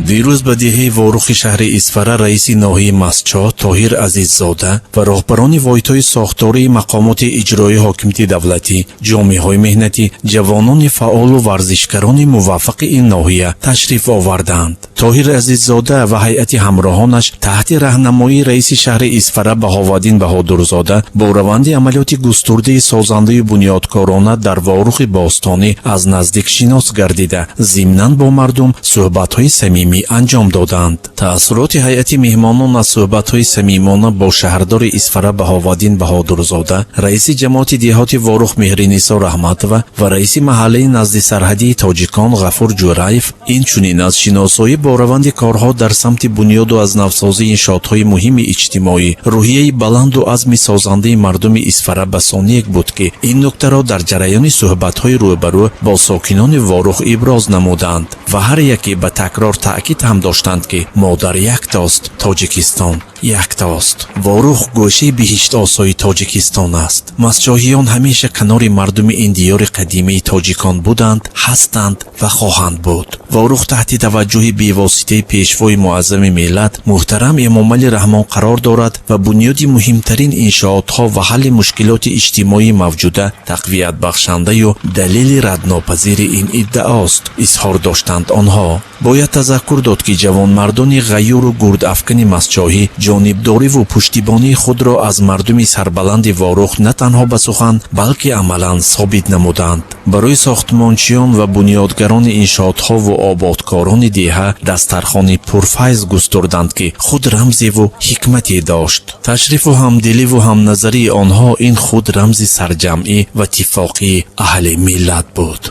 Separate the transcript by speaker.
Speaker 1: Дирӯз ба деҳаи Ворухи шаҳри Исфара раиси ноҳияи Мастчоҳ Тоҳир Азиззода ва роҳбарони воҳидҳои сохтории мақомоти иҷроии ҳокимияти давлатӣ, ҷомеаҳои меҳнатӣ, ҷавонони фаъолу варзишгарони муваффақи ин ноҳия ташриф оварданд. Тоҳир Азиззода ва ҳайати ҳамроҳонаш таҳти раҳнамоии раиси шаҳри Исфара Баҳоваддин Баҳодурзода бо раванди амалиёти густурдаи созандаю бунёдкорона дар Ворухи бостонӣ аз наздик шинос гардида, зимнан бо мардум суҳбатҳои самимӣ анҷом доданд. Таассуроти ҳайати меҳмонон аз суҳбатҳои самимона бо шаҳрдори Исфара Баҳоваддин Баҳодурзода, раиси ҷамоати деҳоти Ворух Меҳринисо Раҳматова ва раиси маҳаллаи наздисарҳадии тоҷикон Ғафур Ҷӯраев, инчунин аз шиносоӣ бо раванди корҳо дар самти бунёду аз навсозии иншоотҳои муҳими иҷтимоӣ, рӯҳияи баланду азми созандаи мардуми Исфара басониек буд, ки ин нуктаро дар ҷараёни суҳбатҳои рӯбарӯ бо сокинони Ворух иброз намуданд ва ҳар яке ба такрор таъкид ҳам доштанд, ки модар яктост, Тоҷикистон яктост, Ворух гӯшаи биҳиштосои Тоҷикистон аст. Мастчоҳиён ҳамеша канори мардуми ин диёри қадимаи тоҷикон буданд, ҳастанд ва хоҳанд буд. Ворух таҳти таваҷҷӯҳи бевоситаи пешвои муаззами миллат муҳтарам Эмомалӣ Раҳмон қарор дорад ва бунёди муҳимтарин иншоотҳо ва ҳалли мушкилоти иҷтимоии мавҷуда тақвиятбахшандаю далели раднопазири ин иддаост, изҳор доштанд онҳо. Бояд тазаккур дод, ки ҷавонмардони ғайюру гурдафкани мастчоҳӣ ҷонибдориву пуштибонии худро аз мардуми сарбаланди Ворух на танҳо ба сухан, балки амалан собит намуданд. Барои сохтмончиён ва бунёдгарони иншоотҳову ободкорони деҳа дастархони пурфайз густурданд, ки худ рамзеву ҳикмате дошт. Ташрифу ҳамдиливу ҳамназарии онҳо ин худ рамзи сарҷамъӣ ва тифоқии аҳли миллат буд.